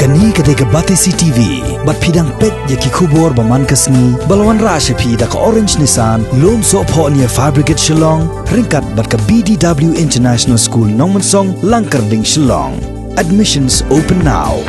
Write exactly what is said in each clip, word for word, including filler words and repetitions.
Kane ka dei ka Batesi T V, bad phi dang peit ïa ki khubor ba man ka sngi, ba la wanrah sha phi da ka Orange Nissan, Lumsohphoh near Fire Brigade Shillong, ryngkat bad ka B D W International School Nongmensong, Langkyrding, Shillong. Admissions open now.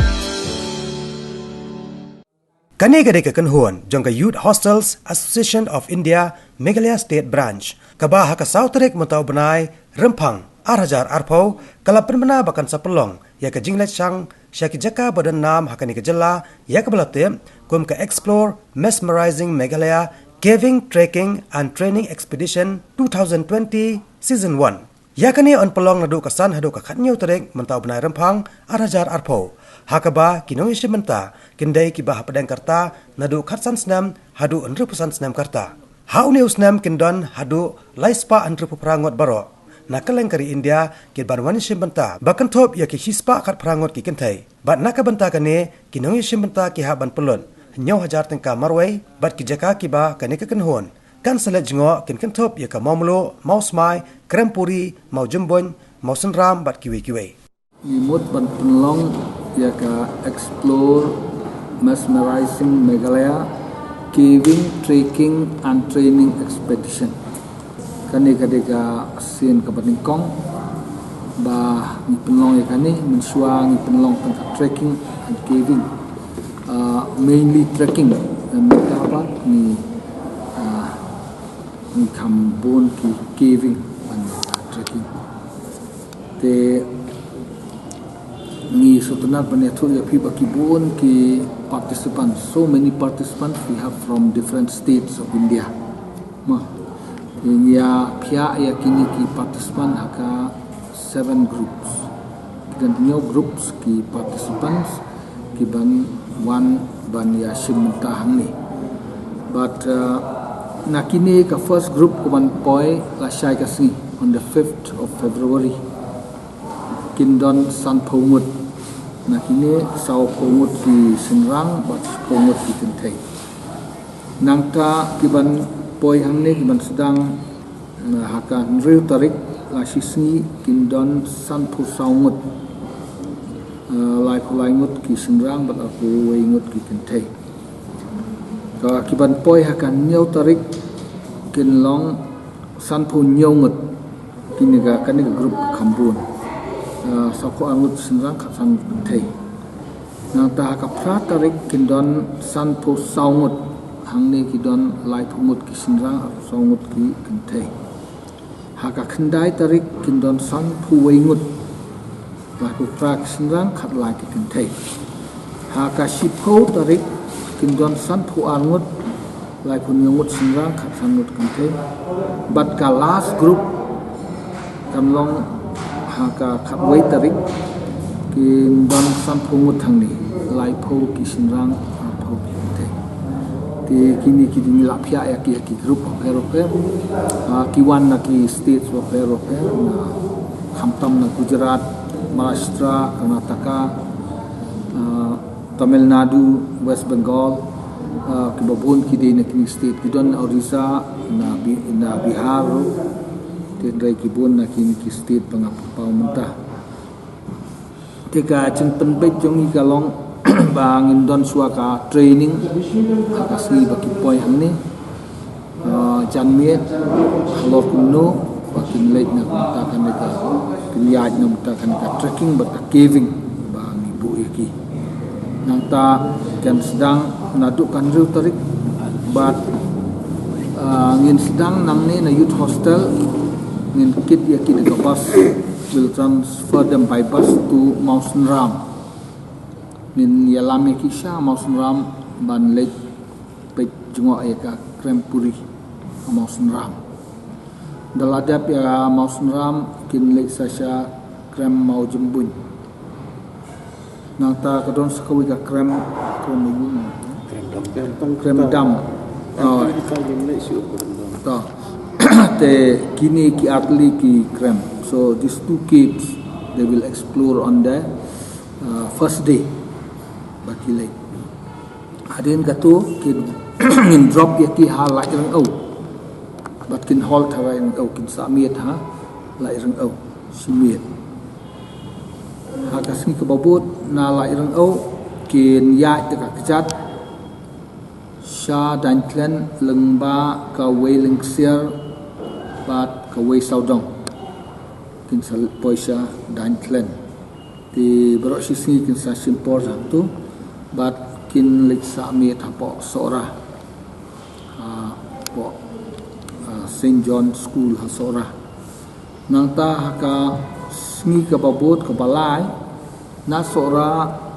Kane ka dei ka kynhun jong ka Youth Hostels Association of India, Meghalaya State Branch, kaba ha ka saw tarik mynta u bnai Rymphang ar hajar arphew, ka la pynbna ba kan sa pynlong ïa ka jingleit shang sha ki jaka ba don nam ha kane ka jylla, ïa kaba la tip kum ka Explore Mesmerizing Meghalaya Caving, Trekking and Training Expedition two thousand twenty Season one. Ïa kane yn pynlong naduh ka san haduh ka khathynñiew tarik mynta u bnai Rymphang ar hajar arphew, ha kaba ki nongïashim bynta kin dei kiba hapdeng ka rta naduh khatsan snem haduh hynriewphew san snem ka rta. Ha une u snem kin don haduh laispah hynriewphew phra ngut baroh na kylleng ka ri India ki ban wan ïashim bynta, ba kynthup ïa ki shispah khatphra ngut ki kynthei. Bad na ka bynta kane, ki nongïashim bynta ki hap ban pynlut hynñiew hajar tyngka marwei, bad ki jaka kiba kane ka kynhun kan sa leit jngoh kin kynthup ïa ka Mawmluh, Mawsmai, Krempuri, Mawjymbuin, Mawsynram bad kiwei kiwei. Ngi mut ban pynlong ïa ka Explore Mesmerizing Meghalaya Caving, Trekking and Training Expedition. Kane ka dei ka sien kaba nyngkong ba ngi pynlong ïa kane. Mynshuwa ngi pynlong tang ka trekking and caving, uh, mainly trekking. Mynta pat ngi, uh, ngi kham bun ki caving and trekking. Te ngi sngewtynnat ban ïathuh ïa phi ba ki bun ki participants, so many participants we have from different states of India. Ma, te ngi ïa phiah ïa kine ki participant ha ka seven groups. Ki don hynñiew groups ki participants ki ban wan ban ïashim bynta hangne. But, uh, na kine ka first group ka ban poi lashai ka sngi, on the fifth of February. Kin don sanphew ngut. Na kine, sawphew ngut ki shynrang bad shiphew ngut ki kynthei. Nangta ki ban poi hangne ki ban sdang, uh, ha ka hynriew tarik, la shisngi kin don sanphew saw ngut. Uh, laiphew lai ngut ki shynrang bad arphew wei ngut ki kynthei. Ka ki ban poi ha ka hynñiew tarik kin long sanphew hynñiew ngut. Kine ka, kane ka group ka kham bun. Uh, sawphew ar ngut shynrang, khatsan ngut kynthei. Nangta ha ka phra tarik kin don sanphew saw ngut. Hangne ki don laiphew ngut ki shynrang, arphew saw ngut ki kynthei. Ha ka khyndai tarik kin don sanphew wei ngut. Laiphew phra ki shynrang, khatlai ki kynthei. Ha ka shiphew tarik kin don sanphew ar ngut, laiphew hynñiew ngut shynrang, khatsan ngut kynthei. Bad ka last group kan long ha ka khatwei tarik, kin don sanphew ngut hangne, laiphew ki shynrang, arphew ki kynthei. Te kine ki dei, ngi la phiah ïa ki ha ki group bapher bapher. Ah, ki wan na ki states bapher bapher, na khamtam na Gujarat, Maharashtra, Karnataka, ah, Tamil Nadu, West Bengal, ah, kiba bun ki dei na kine state, ki don na Odisha, na Bi-, na Bihar ruh. Te hynrei ki bun na kine ki state ba nga pynpaw mynta. Te ka jingpynbeit jong ngi ka long ba ngin don shuwa ka training ha ka sngi ba ki poi hangne. Ah, janmiet halor kumno ba kin leit na ka bynta kane ka, kin ïaid na ka bynta kane ka trekking bad ka caving ba ngi buh ïa ki. Nangta kan sdang naduh ka hynriew tarik bad, ah, ngin sdang nangne na youth hostel, ngin kit ïa ki da ka bus, will transfer them by bus to Mawsynram. Ngin ïalam ïa ki sha Mawsynram ban leit peit jngoh ïa ka Krempuri ha Mawsynram. Da la dep ïa Mawsynram kin leit sa sha Krem Mawjymbuin. Nangta ka don sa kawei ka krem, krem, krem dam. Krem dam. Oh. To. Te kine ki artylli ki krem. So these two caves they will explore on the, uh, first day. Ba ki leit. Hadien katu kin, ngin drop ïa ki ha Laitryngeu. Bad kin halt ha Laitryngeu, kin sah miet ha Laitryngeu. Shu miet. Ha ka sngi kaba bud na Laitryngeu, Kin ïaid da ka kjat sha Dainthlen lyngba ka Wei Lyngksiar bad ka Wei Sawdong. Kin sa poi sha Dainthlen. Te baroh shi sngi kin sa shim por sha tu bad kin leit sah miet hapoh Sohra. Hapoh, ah, Saint John School ha Sohra. Nangta ha ka sngi kaba bud kaba lai, na Sohra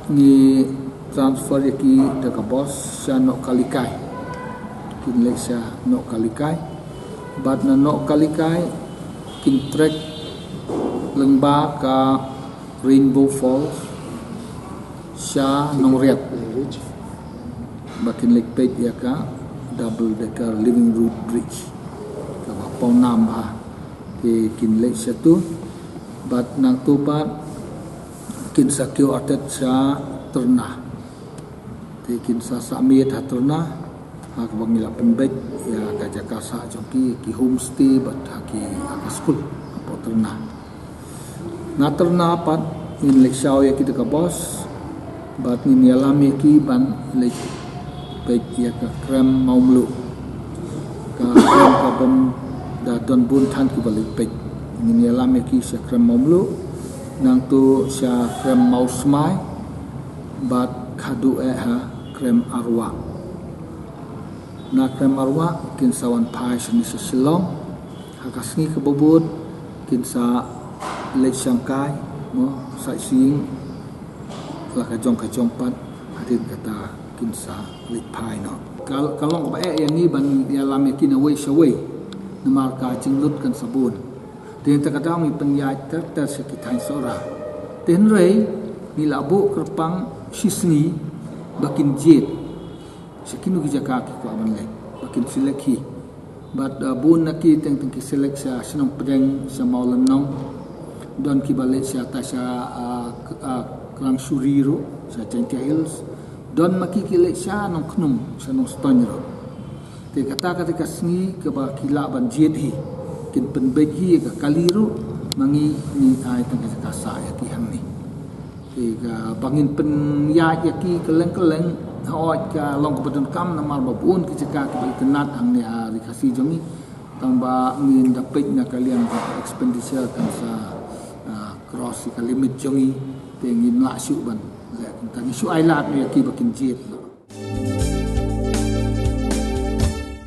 ngi transfer ïa ki da ka bos sha Nohkalikai. Kin leit sha Nohkalikai. Bad na Nohkalikai kin trek lyngba ka Rainbow Falls sha Nongriat. Ba kin leit peit ïa ka double decker living root bridge. Kaba pawnam bha. Te kin leit sha tu. Bad nangtu pat kin sa kiew artet sha Tyrna. Te kin sa sah miet ha Tyrna. Ha kaba ngi la pynbeit ïa ka jaka sah jong ki, ki homestay bad ha ki, ha ka skul hapoh Tyrna. Na Tyrna pat ngin leit shaw ïa ki da ka bos bad ngin ïalam ïa ki ban leit peit ïa ka krem Mawmluh. Ka krem ka bym da don bun than kiba leit peit. Ngin ïalam ïa ki sha krem Mawmluh, nangtu sha krem Mawsmai bad khadduh eh ha krem Arwah. Na krem Arwah kin sa wan phai shane sha Shillong. Ha ka sngi kaba bud kin sa leit shangkai, mo, sightseeing la ka jong ka jong pat, hadien kata kin sa leit phai noh. Ka, ka long kaba eh ïa ngi ban ïalam ïa ki na wei sha wei. Namar ka jinglut kan sa bun. Te nangta ka daw ngi pynïaid ter ter sha ki thaiñ Sohra. Te hynrei ngi la buh kyrpang shi sngi ba kin jied sha kino ki jaka ki kwah ban leit, ba kin select hi. Bad, uh, bun na ki teng teng ki select sha Shnong Pdeng, sha Mawlynnong. Don kiba leit sha ta sha, uh, K-, uh, Krangshuri ruh, sha Jaintia Hills. Don ma ki ki leit sha Nongkhnum, sha Nongstoiñ ruh. Te kata kata ka sngi kaba ki lah ban jied hi, kin pynbeit hi ka kali ruh, ma ngi ngi ai tang ka jaka sah ïa ki hangne. Te kaba ngin pynïaid ïa ki kylleng kylleng, hooid ka long kaba donkam namar ba bun ki jaka kiba itynnad hangne ha Ri Khasi jong ngi. Tang ba ngin da peit na ka liang ka expenditure kan sa, ah, cross ïa ka limit jong ngi. Te ngim lah shuh ban leh kumta, ngi shu ai lad ïa ki ba kin jied.